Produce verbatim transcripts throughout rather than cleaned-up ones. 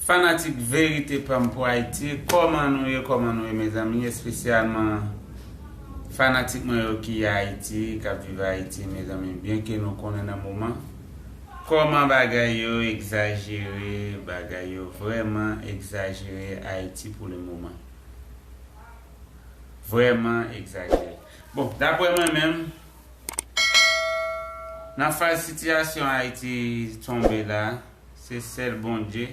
Fanatik Verite Pam pou Ayiti, kòman nou ye, kòman nou ye, mezanmi, espesyalman fanatik mwen yo ki Ayiti, k ap viv Ayiti, mezanmi, byenke nou konnen nan moman, kòman bagay yo egzajere, bagay yo vrèman egzajere Ayiti pou le moman. Vrèman egzajere. Bon, daprè mwen menm, nan faz sitiyasyon Ayiti tonbe la, se sèl Bondye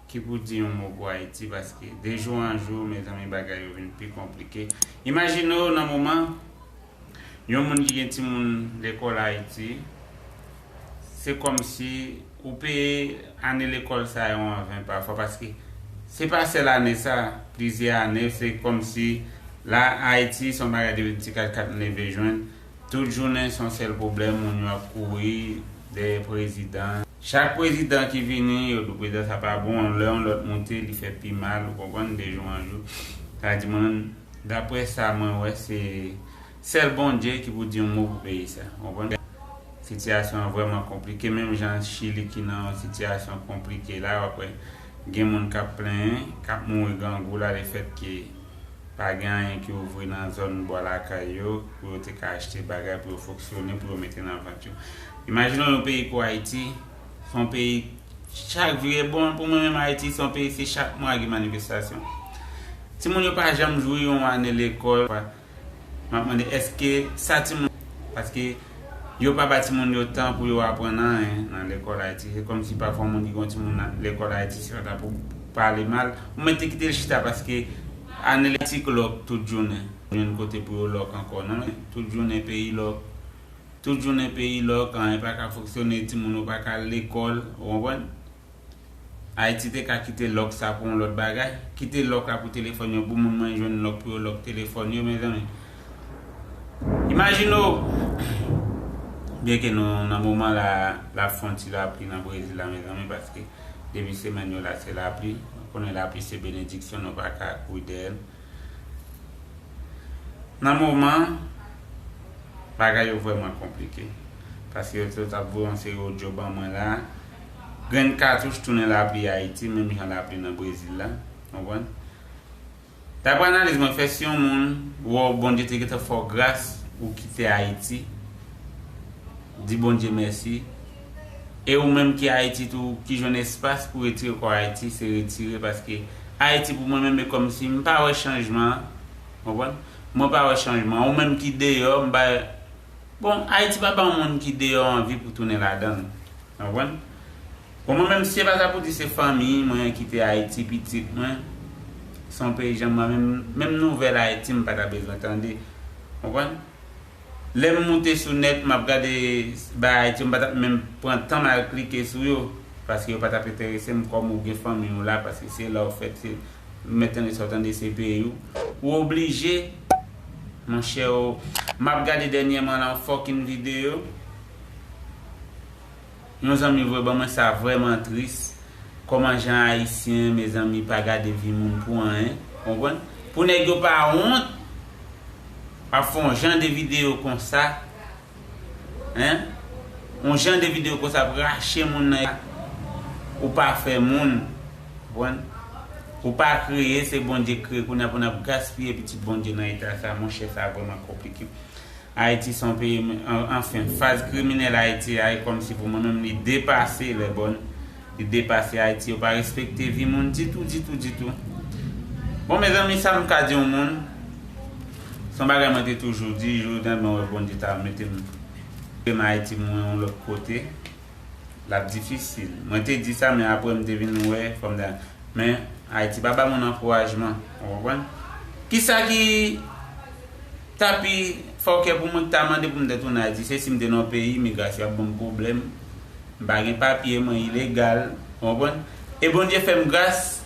ki pou di yon mo pou Ayiti, paske de jou an jou, mezanmi, bagay yo vin pi konplike. Imajine w nan moman, yon moun ki gen timoun lekòl Ayiti, se kòmsi ou peye ane lekòl sa yo an ven pafwa, paske se pa sèl ane sa, plizyè ane, se kòmsi la, Ayiti, se yon bagay depi ti kat kat m leve jwenn, tout jounen se yon sèl pwoblèm, moun yo ap kouri dèyè prezidan. Chak prezidan ki vini, yo di prezidan sa pa bon, lè yon lòt monte, li fè pi mal, ou konprann, de jou an jou. Sa di mwen, daprè sa mwen wè, se sèl Bondye ki pou di yon mo pou peyi sa, ou konprann? Sitiyasyon an vrèman konplike, menm jan Chili ki nan yon sitiyasyon konplike la, w ap wè gen moun k ap plenyen, k ap mouri grangou la, lefètke pa gen anyen ki ouvri nan zòn bò lakay yo, pou yo te ka achte bagay, pou yo fonksyone, pou yo mete nan vant yo. Imajine w yon peyi kou Ayiti, se yon peyi chak vire bon, pou mwen menm Ayiti, se yon peyi, se chak mwa gen manifestasyon. Timoun yo pa janm jwi yon ane lekòl. M ap mande, èske sa timoun, paske yo pa ba timoun yo tan pou yo aprann anyen nan lekòl Ayiti. Se kòmsi pafwa yon moun ki gen yon timoun nan lekòl Ayiti, se pa ta pou pale mal. Ou mèt te kite l chita, paske ane la ti klòk tout jounen. Jwenn kote pou yo lòk ankò, non? Tout jounen peyi lòk. Tout jounen peyi lòk, anyen pa ka fonksyone, timoun yo pa ka al lekòl, ou konprann? Ayiti te ka kite lòk sa pou yon lòt bagay. Kite lòk la pou telefòn yo, pou moun mwen jwenn lòk pou yo lòk telefòn yo, mezanmi. Imajine w, byenke nou nan moman la, l ap fè yon ti lapli nan Brezil la, mezanmi, paske depi semèn yo la, se lapli. Nou konnen lapli se benediksyon, nou pa ka kouri dèyè l. Nan moman, bagay yo vrèman konplike. Paske yo t ap voye yon seri odyo ban mwen la. Grenn katouch tounen lapli Ayiti, menm jan lapli nan Brezil la. Konprann? Daprè analiz mwen fè, si yon moun, wè w, Bondye te gentan fè w gras, ou kite Ayiti, di Bondye mèsi. E ou menm ki Ayiti tou, ki jwenn espas pou retire kò w Ayiti, se retire, paske Ayiti pou mwen menm, e kòmsi m pa wè chanjman an, konprann? Mwen pa wè chanjman. Ou menm ki deyò, m pa, bon, Ayiti pa ban yon moun ki deyò anvi pou tounen ladan l, konprann? Bon, mwen menm, si se pa sa pou di se fanmi mwen ki te Ayiti, pitit mwen, se yon peyi jan mwen menm, menm nouvèl Ayiti, m pa ta bezwen tande, konprann? Lè m moute sou nèt, m ap gade bay Ayiti, m pa t ap menm pran tan m al klike sou yo, paske yo pa t ap enterese m, kòm ou gen fanmi w la, paske se la w fèt, se, mèt tande sa w tande, se peyi w. Ou oblije, monchè, ou, m ap gade dènyèman la yon fucking videyo. Yon zanmi voye ban mwen, sa vrèman tris. Kòman jan Ayisyen, mezanmi, pa gade vi moun pou anyen, konprann? Pou nèg yo pa wont ap fè yon jan de videyo konsa, en? Yon jan de videyo konsa ap rache moun nan, ou pa fè moun, konprann? Ou pa kreye, se Bondye k kreye. Kounye a pou n ap gaspiye pitit Bondye nan eta sa, monchè, sa vrèman konplike. Ayiti se yon peyi, an-, anfen, faz kriminèl Ayiti a, e kòmsi pou mwen menm, li depase Lèbòn, li depase Ayiti, yo pa respekte vi moun ditou, ditou, ditou. Bon, mezanmi, sa m ka di yon moun, se yon bagay mwen te toujou di, jodi a mwen wè Bondye ta mete m, mete m Ayiti, mwen yon lòt kote. L ap difisil. Mwen te di sa, men apre m te vin wè, fò m ta, men Ayiti pa ba moun ankourajman, ou konprann? Kisa ki ta pi fòkè pou mwen ki ta mande pou m te tounen Ayiti? Se si m te nan yon peyi, imigrasyon ap ban m pwoblèm, m pa gen papye, mwen ilegal, ou konprann? E Bondye fè m gras,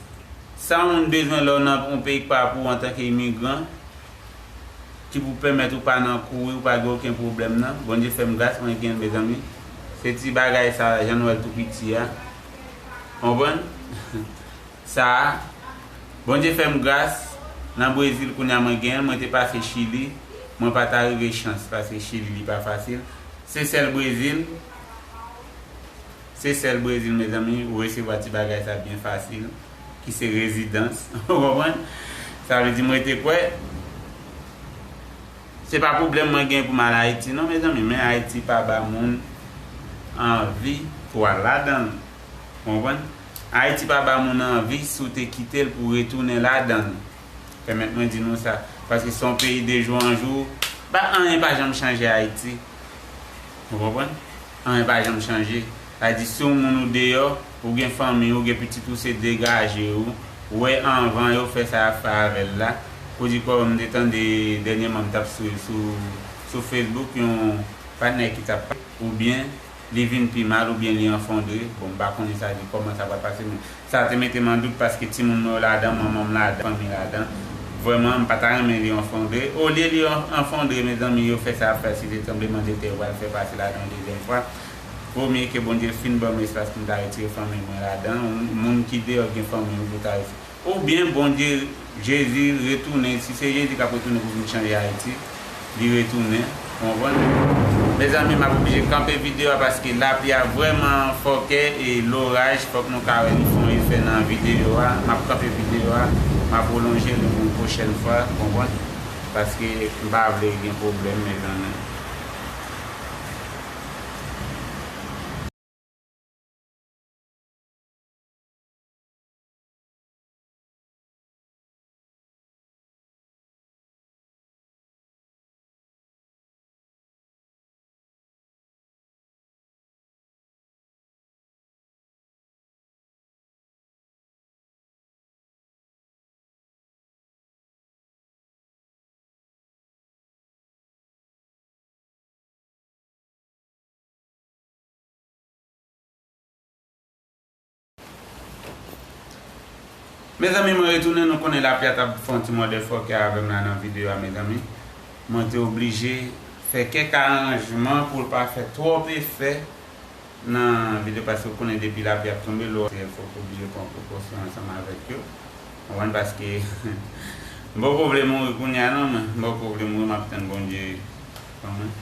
sa yon moun bezwen lè w nan yon peyi k pa pou ou antanke imigran, ki pou pèmèt ou pa nan kouri, ou pa gen okenn pwoblèm nan. Bondye fè m gras, mwen gen l, mezanmi. Se ti bagay sa, jan nou wè l tou piti a. Konprann? Sa a, Bondye fè m gras, nan Brezil, kounye a mwen gen l, mwen te pase Chili, mwen pa ta rive chans, paske Chili, li pa fasil. Se sèl Brezil, Sesèl, Brezil, mezanmi, ou resevwa ti bagay sa byen fasil, ki se rezidans. Ou konprann? Sa vle di, mwen te kwè, se pa pwoblèm mwen gen pou m al Ayiti, non, mezanmi, men Ayiti pa ba moun anvi pou al ladan l. Ou konprann? Ayiti pa ba moun anvi si w te kite l pou w retounen ladan l. Pèmèt mwen di nou sa. Paske se yon peyi de jou an jou. Pa, anyen pa janm chanje Ayiti. Ou konprann? Anyen pa janm chanje. Sa di, si yon moun ou deyò, ou gen fanmi, ou gen pitit ou, se degaje ou. Ou wè anvan yo fè sa y ap fè avè l la. Pou di kòm m te tande dènyèman m t ap swiv sou, sou Facebook, yon patnè ki t ap, oubyen li vin pi mal, oubyen li anfondre. Bon, m pa konnen sa di kòman sa pral pase, men sa te mete m an dout paske timoun mwen yo ladan, manman m ladan, fanmi ladan. Vrèman, m pa ta renmen li anfondre. Olye li an-, anfondre, mezanmi, yo fè sa y ap fè, si se tranblemanntè yo pral fè pase ladan yon dezyèm fwa. Vo mye ke Bondye fin ban m espas pou m ta retire fanmi mwen ladan. Yon moun ki deyò gen fanmi ou pou ta retire. Oubyen Bondye, Jezi retounen, si se Jezi k ap retounen pou vin chanje Ayiti, li retounen, ou konprann? Mezanmi, m ap oblije kanpe videyo a paske lapli a vrèman fòkè e loraj, fòk nou ka wè li fè yon efè nan videyo a. M ap kanpe videyo a, m ap pwolonje l yon pwochèn fwa, ou konprann? Paske m pa vle gen pwoblèm, mezanmi. Mezanmi, mwen retounen, nou konnen lapli a t ap fè yon ti mòdèfòkè avè m la nan videyo a, mezanmi. Mwen te oblije fè kèk aranjman pou l pa fè twòp efè nan videyo, paske ou konnen depi lapli ap tonbe, lò, fòk ou oblije pran prekosyon ansanm avèk yo. Ou konprann? Paske m poko vle mouri kounye a non, mwen. M poko vle mouri, m ap tann Bondye ban mwen.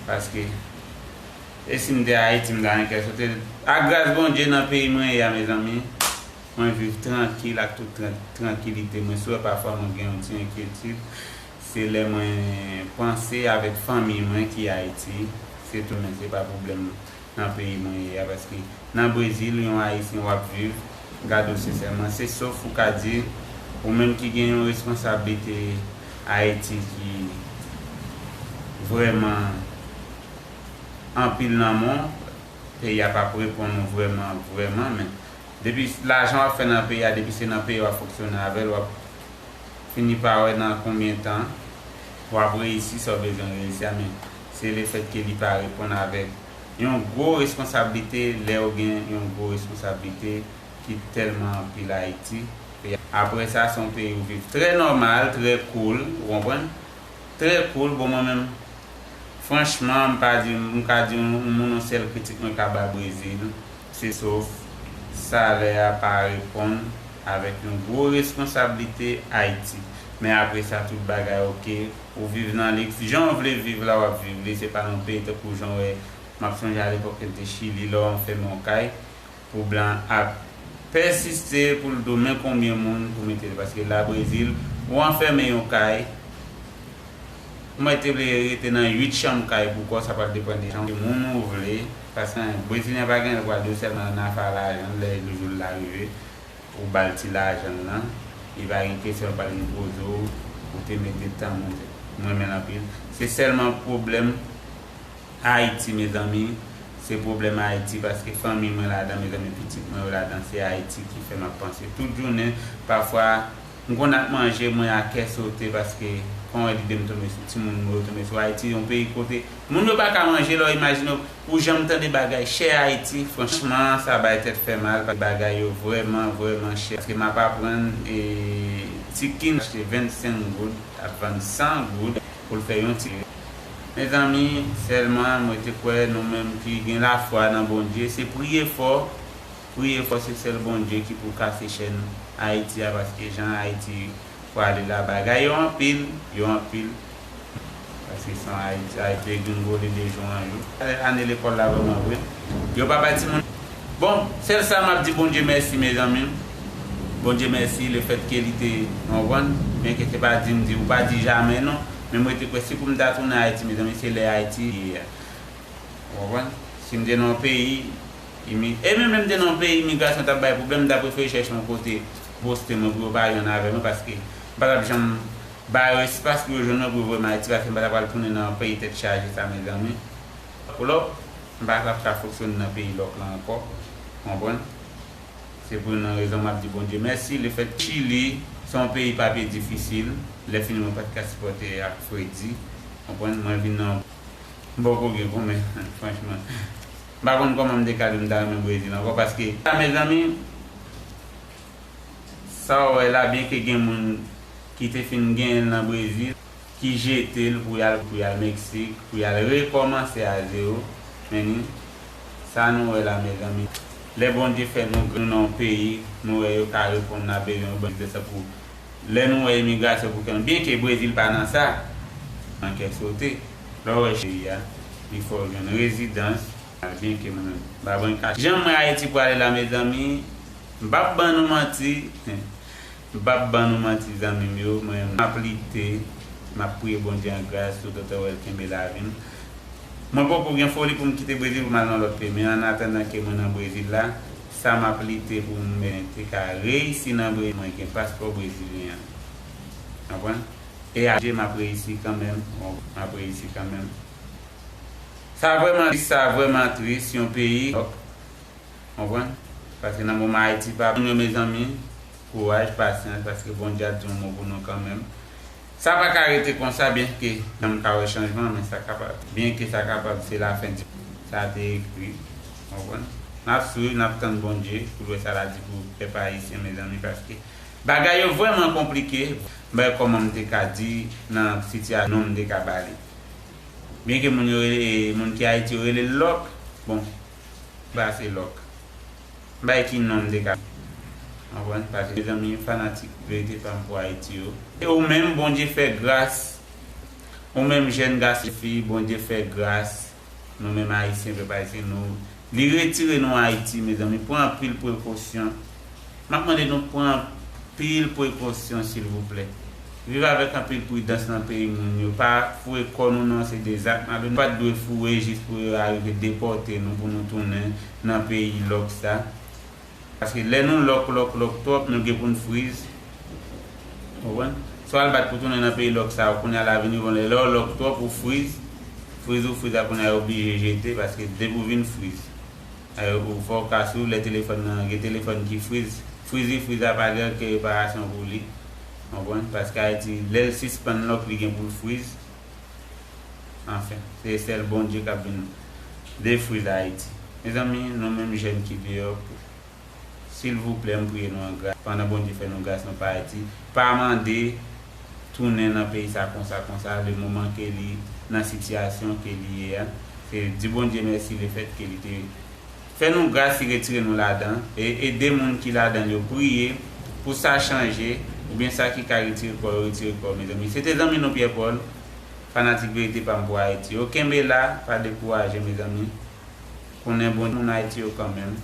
Paske, e si m te Ayiti, m ta gen kè sote. Ak gras Bondye, nan peyi mwen ye a, mezanmi, mwen viv trankil ak tout tran-, trankilite. Mwen si w wè pafwa mwen gen yon ti enkyetid, se lè mwen panse avèk fanmi mwen ki Ayiti, se tou, men se pa pwoblèm nan peyi mwen ye a, paske nan Brezil, yon Ayisyen w ap viv, gade w sensèman, se sof ou ka di, ou menm ki gen yon responsablite Ayiti ki vrèman anpil nan men w, peyi a p ap reponn ou vrèman, vrèman, men depi lajan w ap fè nan peyi a, depi se nan peyi w ap fonksyone avè l, w ap fini pa wè nan konbyen tan w ap reyisi sa w bezwen reyisi a, men se lefètke li pa reponn avèk yon gwo responsablite, lè w gen yon gwo responsablite ki tèlman anpil Ayiti. Apre sa, se yon peyi ou viv trè nòmal, trè cool, ou konprann? Trè cool, bon, mwen menm, franchman, m pa di, m ka di yon, yon moun, yon sèl kritik mwen ka bay Brezil, se sof salè a pa reponn avèk yon gwo responsablite Ayiti. Men apre sa, tout bagay oke, ou viv nan liks, jan w vle viv la, w ap viv li, se pa yon peyi tankou jan w wè, m ap sonje alepòk lè m te Chili, lè w anfème yon kay, pou blan ap pèsiste pou l di w men konbyen moun pou mete l, paske la Brezil, ou anfème yon kay, mwen te vle rete nan uit chanm kay pou kò, sa pral depann de jan moun ou vle, paske Brezilyen pa gen lè pral di w sèlman nan afè lajan, lè jou l la rive, ou ba l ti lajan l lan, li pa gen kesyon, l pral enpoze w, ou te mete tan, mwen, mwen renmen l anpil. Se sèlman pwoblèm Ayiti, mezanmi, se pwoblèm Ayiti, paske fanmi mwen ladan, mezanmi, pitit mwen yo ladan, se Ayiti ki fè m ap panse tout jounen. Pafwa, m konn ap manje, mwen a kè sote, paske, kon wè, lide m tonbe sou timoun mwen yo, tonbe sou Ayiti, yon peyi kote moun yo pa ka manje, lè w imajine w, ou janm tande bagay chè Ayiti, franchman, sa bay tèt fè mal, paske bagay yo vrèman, vrèman chè. Paske m ap aprann, e, ti kin achte vennsenk goud, ap vann san goud pou l fè yon ti. Mezanmi, sèlman mwen te kwè nou menm ki gen lafwa nan Bondye, se priye fò, priye fò, se sèl Bondye ki pou kase chèn Ayiti a, paske jan Ayiti prale la, bagay yo anpil, yo anpil. Paske san Ayiti, Ayiti degringole de jou an jou. Ane lekòl la vrèman vre. Yo pa bay timoun Bon, sèl sa m ap di Bondye mèsi, mezanmi. Bondye mèsi, lefètke li te, w konprann? Byenke se pa di m di, ou pa di jamè non. Men mwen te kwè si pou m ta tounen Ayiti, mezanmi, se lè Ayiti ye a. W konprann? Si m te nan yon peyi, imi-, e menm lè m te nan yon peyi, imigrasyon t ap bay pwoblèm, m ta prefere chèche yon kote poste mwen pou yo pa jwenn avè mwen, paske m pa t ap janm ba yo espas pou yo jwenn mwen pou yo voye m Ayiti, paske m pa t ap pral tounen nan yon peyi tèt chaje sa, mezanmi. Pou lòk, m pa t ap ka fonksyone nan peyi lòk la ankò, w konprann? Se pou nan rezon m ap di Bondye mèsi, lefèt Chili se yon peyi papye difisil, lè fini mwen pa t ka sipòte ak fredi, w konprann? Mwen vin nan, m poko gen kòman, franchman. M pa konn kòman m te ka di m ta renmen Brezil ankò, paske, sa, mezanmi, sa w wè la, byenke gen moun ki te fin genyen l nan Brezil, ki jete l pou y al, pou y al Meksik, pou y al rekòmanse a zewo. Men ni, sa nou wè la, mezanmi. Lè Bondye fè nou, nou nan yon peyi, nou wè yo ka reponn nan bezwen yo, Bondye fè sa pou, lè nou wè imigrasyon pou kè nou, byenke Brezil pa nan sa, nan kè sote. Lè w wè peyi a, li fè w jwenn rezidans, byenke mwen menm, m pa pran kache. Jan m wè Ayiti pwale la, mezanmi, m p ap ban nou manti. M p ap ban nou manti, zanmi m yo, mwen menm, m ap lite, m ap priye Bondye an gras toutotan w wè l kenbe lavi m. Mwen poko gen foli pou m kite Brezil pou m al nan lòt peyi, men annatandan ke mwen nan Brezil la, sa m ap lite pou m te ka reyisi nan Brezil, mwen gen paspò brezilyen an. Konprann? E a Dye, m ap reyisi kanmenm, m ap reyisi kanmenm. Sa vrèman tris, sa vrèman tris, yon peyi. Konprann? Paske nan moman Ayiti pa moun yo, mezanmi, kouraj, pasyans, paske Bondye ap di yon mo pou nou kanmenm. Sa pa ka rete konsa, byenke jan m ka wè chanjman, men sa kapab, byenke sa kapab se lafen di sa te ekri. Konprann? N ap swiv, n ap tann Bondye pou l wè sa l a di pou pèp ayisyen, mezanmi, paske bagay yo vrèman konplike. M pa wè kòman m te ka di nan sitiyasyon m te ka ba li. Byenke moun yo rele, moun ki Ayiti yo rele l lòk, bon, ba se lòk. M bay ki non m te ka. Konprann? Paske, mezanmi, fanatik Verite Fam pou Ayiti yo. E ou menm, Bondye fè gras. Ou menm, jèn gason, fi, Bondye fè gras. Nou menm Ayisyen, pèp ayisyen, nou, li retire nou Ayiti, mezanmi. Pran anpil prekosyon. M ap mande nou pran anpil prekosyon, silvouplè. Viv avèk anpil pridans nan peyi moun yo. Pa foure kò nou nan se de zak malonèt. Nou pa t dwe foure jis pou yo arive depòte nou, pou nou tounen nan peyi lòk sa. Paske lè nou lòk, lòk, lòk twòp, nou gen pou n friz. Konprann? Si w al bat pou tounen nan peyi lòk sa yo, kounye a l a vini bon lè, lè w lòk twòp, ou friz. Friz ou friz a, kounye a yo oblije jete, paske depi w vin friz. Ayè, ou fè w ka swiv lè telefòn nan, gen telefòn ki friz. Friz li friz a pa gen reparasyon pou li. Konprann? Paske Ayiti, lè l sispann lòk, li gen pou l friz. Anfen, se sèl Bondye k ap vin defriz Ayiti. Mezanmi, nou menm jèn ki deyò, silvouplè, m priye nou an gras. Pandan Bondye fè nou gras, nou pa Ayiti. Pa mande tounen nan peyi sa konsa, konsa, le moman ke li nan sitiyasyon ke li ye a. Se di Bondye mèsi lefèt ke li te fè nou gras, li retire nou ladan, e ede moun ki ladan l yo priye pou sa chanje, oubyen sa ki ka retire kò yo, retire kò yo, mezanmi. Se te zanmi nou Pierre Paul, fanatik Verite Fam pou Ayiti yo. Kenbe la, pa dekouraje, mezanmi. Konnen bon moun Ayiti yo kanmenm.